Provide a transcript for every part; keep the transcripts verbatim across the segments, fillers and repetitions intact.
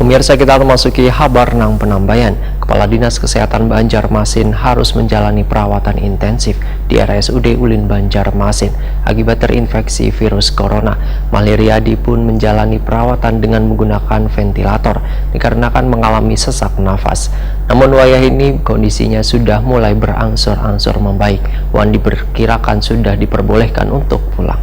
Pemirsa, kita memasuki habar nang penambayan. Kepala Dinas Kesehatan Banjarmasin harus menjalani perawatan intensif di R S U D Ulin Banjarmasin akibat terinfeksi virus corona. Mahli Riyadi pun menjalani perawatan dengan menggunakan ventilator dikarenakan mengalami sesak nafas. Namun wayah ini kondisinya sudah mulai berangsur-angsur membaik. Wan diperkirakan sudah diperbolehkan untuk pulang.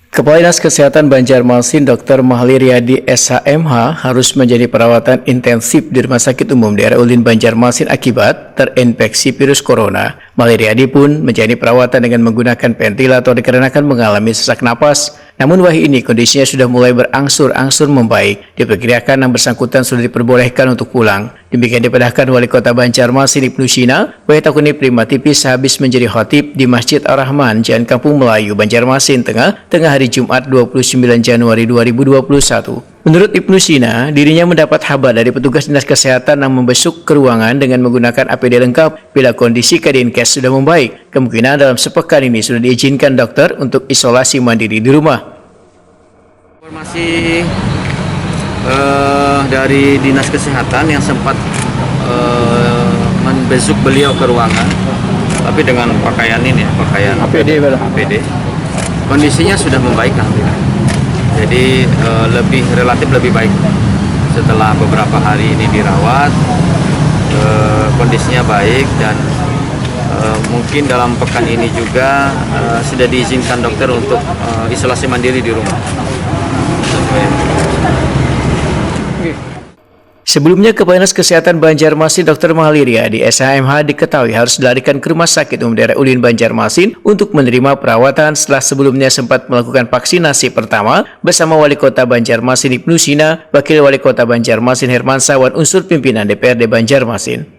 Kepala Dinas Kesehatan Banjarmasin, Doktor Mahli Riyadi, S H M H, harus menjadi perawatan intensif di Rumah Sakit Umum Daerah Ulin Banjarmasin akibat terinfeksi virus corona. Mahli Riyadi pun menjalani perawatan dengan menggunakan ventilator dikarenakan mengalami sesak napas. Namun wahyu ini kondisinya sudah mulai berangsur-angsur membaik. Diperkirakan yang bersangkutan sudah diperbolehkan untuk pulang. Demikian dipadahkan Wali Kota Banjarmasin Ibnu Sina, wayah takuni Prima T V sehabis menjadi khotib di Masjid Ar-Rahman, Jalan Kampung Melayu, Banjarmasin Tengah, tengah hari Jumat dua puluh sembilan Januari dua ribu dua puluh satu. Menurut Ibnu Sina, dirinya mendapat habar dari petugas Dinas Kesehatan yang membesuk ke ruangan dengan menggunakan A P D lengkap. Bila kondisi keadaan kes sudah membaik, kemungkinan dalam sepekan ini sudah diizinkan dokter untuk isolasi mandiri di rumah. Informasi eh, dari Dinas Kesehatan yang sempat eh, membesuk beliau ke ruangan, tapi dengan pakaian ini ya, pakaian A P D, bala. A P D. Kondisinya sudah membaik, alhamdulillah. Jadi eh, lebih, relatif lebih baik setelah beberapa hari ini dirawat. Eh, kondisinya baik dan eh, mungkin dalam pekan ini juga eh, sudah diizinkan dokter untuk eh, isolasi mandiri di rumah. Sebelumnya, Kepala Dinas Kesehatan Banjarmasin, Doktor Mahli Riyadi, S H M H, diketahui harus dilarikan ke Rumah Sakit Umum Daerah Ulin Banjarmasin untuk menerima perawatan setelah sebelumnya sempat melakukan vaksinasi pertama bersama Wali Kota Banjarmasin Ibnu Sina, Wakil Wali Kota Banjarmasin Hermansa, wan unsur pimpinan D P R D Banjarmasin.